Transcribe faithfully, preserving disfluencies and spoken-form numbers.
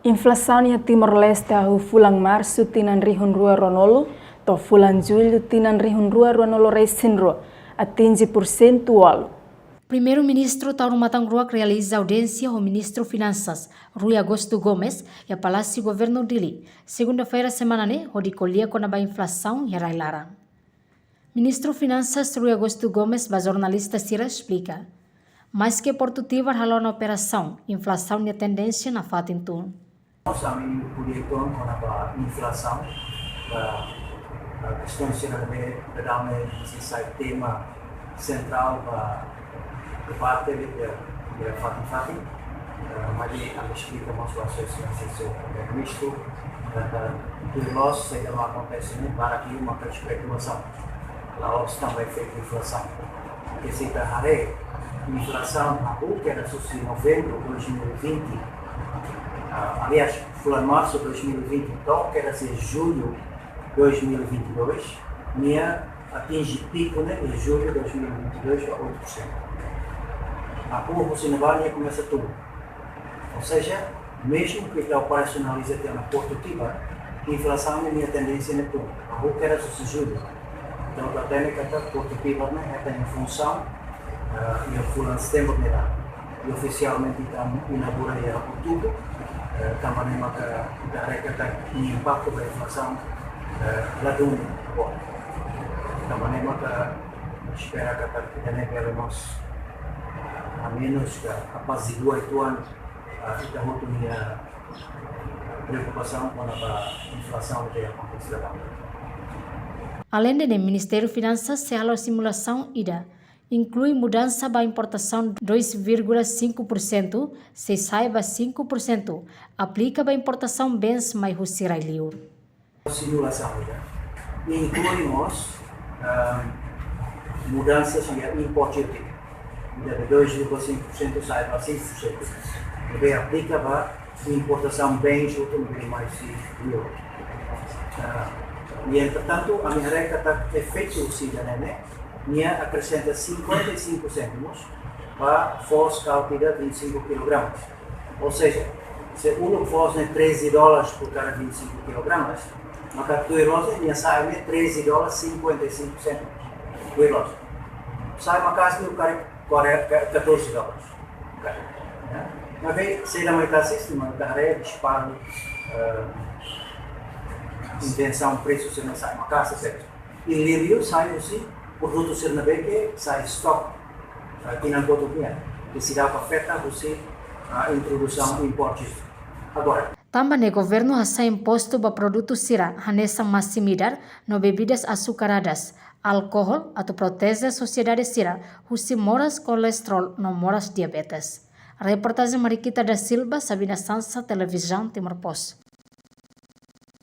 Inflasaun iha Timor-Leste hahú fulan Marsu tinan rihun rua ruanulu to'o fulan Jullu tinan rihun rua ruanulu resin rua atinje pursentu ualu. Primeiru-Ministru Taur Matan Ruak realiza audiénsia ho Ministru Finansas, Rui Agosto Gomes, iha Palásiu Governu Dili, segunda-feira semana ne'e, hodi ko'alia kona-ba inflasaun iha rai-laran. Ministru Finansas Rui Agosto Gomes ba jornalista sira esplika, maske Portu Tibar hala'o ona operasaun, inflasaun nia tendénsia nafatin tun. Ami ko'alia uitoan kona-ba inflasaun, ba, ba kestaun sira ne'ebé daudaun ne'e sei sai tema sentrál ba debate iha, iha fatin-fatin. Eh, maibé ami esplika mós ba Asosiasaun Sira Ministru, eh, tuir loos saida mak akontese ne'e, barak liu maka espekulasaun. La'ós tanba efeitu inflasaun. Ke se ita haree, inflasaun hahú kedas husi novembru dois mil e vinte. Ah, aliás, fulan Marsu dois mil e vinte, to'o kedas iha Jullu dois mil e vinte e dois, nia atinje piku ne'e iha Jullu dois mil e vinte e dois ba oito por cento. Hahú husi ne'ebá nia komesa tun. Ou seja, mezmu ke ita operasionaliza tiha ona Portu Tibar, inflasaun nia tendénsia ne'e tun. Hahú kedas husi Jullu. Entaun, ita hatene katak Portu Tibar ne'e hetan nia funsaun, eh, iha fulan Setembru ne'e duni. I ofisialmente ita inaugura iha Outubru, eh, tanba ne'e maka ita haree katak nia impaktu ba inflasaun, eh, ladún agora. Tanba ne'e maka espera katak ida-ne'e bele mós, eh, amenus ka apazigua uitoan, eh, ita hotu nia preokupasaun kona-ba inflasaun ne'ebé akontese daudaun. Aleinde ne'e, Ministériu Finansas sei halo simulasaun ida, inklui mudansa ba importasaun dois vírgula cinco por cento, sei sa'e ba cinco por cento, aplika ba importasaun bens mai husi rai-liur. Simulasaun ida inklui mós, ah, mudansa iha import duty. Ida de dois vírgula cinco por cento sa'e ba cinco por cento. Ne'ebé aplika ba importasaun bens hotu ne'ebé mai husi liur. Ah, i entretantu, ami haree katak efeitu husi ida-ne'e ne'e, nia akresenta cinquenta e cinco cêntimos ba foos kautida vinte e cinco quilogramas. Ou seja, se uluk foos ne'e treze dólares por cada vinte e cinco quilogramas, maka tuir loos ne'e nia sa'e ne'e treze dólares cinquenta e cinco cêntimos. Tuir loos. Sa'e maka'as liu karik quare-, ca-, catorze dólares. Ya. Maibé, se ita mai asiste, ita haree disparo, eh, intensaun presu sira sa'e maka'as, etcétera. I liuliu sai husi produtu sira ne'ebé ke sai stok, eh, tinan kotuk nian, ke seidauk afeta husi, ah, introdusaun import duty. Agora. Tanba ne'e governu hasa'e impostu ba produtu sira hanesan masin-midar no bebidas açucaradas, alkohol atu proteje sosiedade sira husi moras kolesterol no moras diabetes. Reportajen Mariquita da Silva, Sabina Sansa, Televizaun Timor Post.